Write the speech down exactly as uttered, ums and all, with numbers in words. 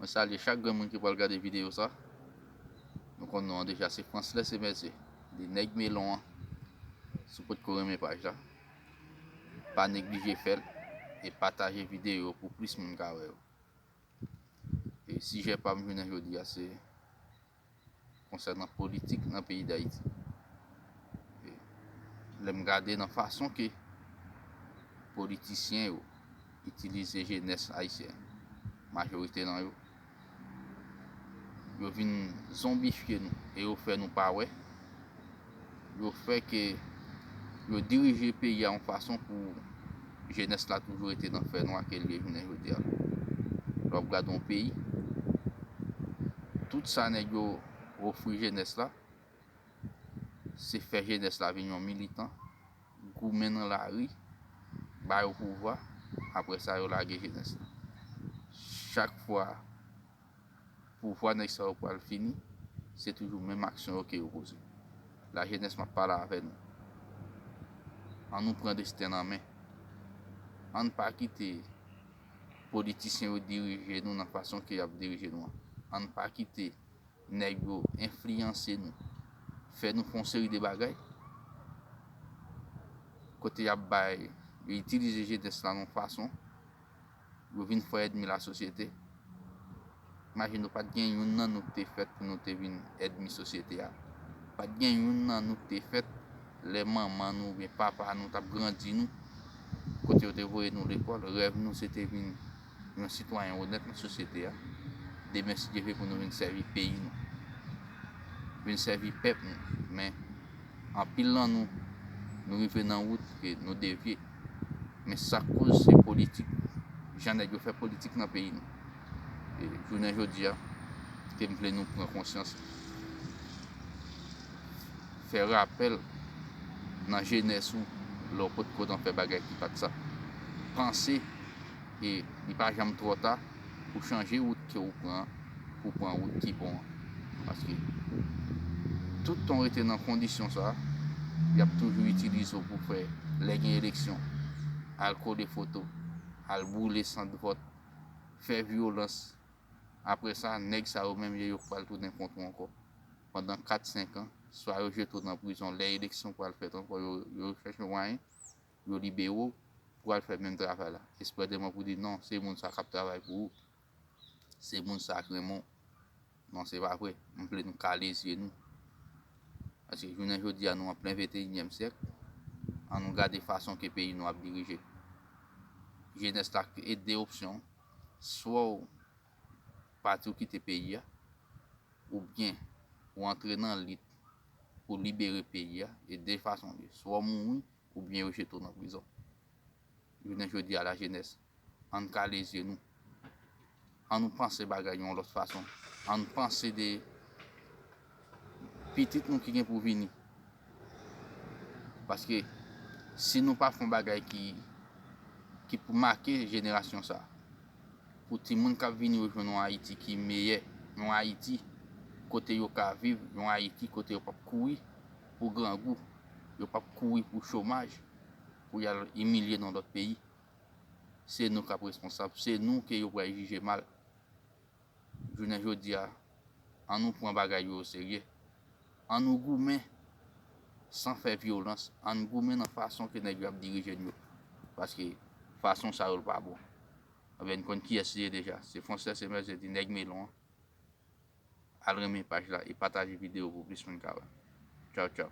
Mwen salye chak grenn moun ki pral gade videyo sa. Nou konn non an deja, se Franslè Semèse, li nèg Melon an. Si w potko renmen paj la, pa neglije fè l e pataje videyo pou plis moun ka wè yo. E sijè pa m jounen jodi a se konsènan politik nan peyi Dayiti. E lè m gade nan fason ke politisyen yo itilize jenès ayisyen, majorite nan yo, yo vin zonbifye nou e yo fè nou pa wè. Yo fè ke yo dirije peyi a yon fason pou jenès la toujou rete nan fènwa ke l ye jounen jodi a. Lè w ap gade yon peyi, tout sa nèg yo ofri jenès la, se fè jenès la vin yon militan, goumen nan lari, ba yo pouvwa, apre sa yo lage jenès la. Chak fwa pouvwa nèg sa yo pral fini, se toujou menm aksyon yo ke yo poze. Lajenès, m ap pale avè nou. An nou pran desten nan men. An n pa kite politisyen yo dirije nou nan fason ke y ap dirije nou an. An n pa kite nèg yo enfliyanse nou, fè nou fè yon seri de bagay kote y ap bay, yo itilize jenès la nan yon fason, yo vin fè ènmi lasosyete. Imajine w, pa t gen youn nan nou ki te fèt pou nou te vin ènmi sosyete a. Pa t gen youn nan nou ki te fèt lè manman nou oubyen papa nou t ap grandi nou, kote yo te voye nou lekòl, rèv nou se te vin yon sitwayen onèt nan sosyete a. Demen, si Dye vle, pou nou vin sèvi peyi nou, vin sèvi pèp nou. Men, anpil nan nou, nou rive nan wout ke nou devye. Men sa k koz se politik, jan nèg yo fè politik nan peyi nou. E jounen jodi a, ke m vle nou pran konsyans, fè rapèl nan jenès ou, lè w potko nan fè bagay ki pa t sa. Panse, e li pa janm twò ta pou chanje wout ke w pran, pou pran wout ki bon an. Paske toutan w rete nan kondisyon sa, y ap toujou itilize w pou fè, lè gen eleksyon, al kole foto, al boule sant vòt, fè vyolans. Apre sa, nèg sa yo menm, yo pral tounen kont ou ankò. Pandan kat, senk an, swa yo jete w nan prizon, lè eleksyon pral fèt ankò, yo, yo chèche mwayen, yo libere w pou al fè menm travay la. Esprè demen pou di non, se moun sa k ap travay pou ou. Se moun sa k renmen w. Non, se pa vre. M vle nou kale zye nou. Paske jounen jodi a, nou an plen venteyinyèm syèk. An nou gade fason ke peyi nou ap dirije. Jenès la gen de opsyon. Swa w pati, w kite peyi a, oubyen w antre nan lit pou libere peyi a. E de fason li ye. Swa w mouri, oubyen yo jete w nan prizon. Jounen jodi a, lajenès, an n kale zye nou. An nou panse bagay yon lòt fason. An nou panse de pitit nou ki gen pou vini. Paske si nou pa fè yon bagay ki, ki pou make jenerasyon sa, pou timoun k ap vini yo jwenn yon Ayiti ki meyè, yon Ayiti kote yo ka viv, yon Ayiti kote yo p ap kouri pou grangou, yo p ap kouri pou chomaj, pou y al imilye nan lòt peyi. Se nou k ap responsab, se nou ke yo pral jije mal. Jounen jodi a, an nou pran bagay yo oserye. An nou goumen san fè vyolans, an nou goumen nan fason ke nèg yo ap dirije n yo. Paske fason sa yo l pa bon. Enben, n konn kiyès li ye deja. Se Franslè Semèse, se di nèg Melon an. Al renmen paj la e pataje videyo pou plis moun ka wè. Tchaw, tchaw.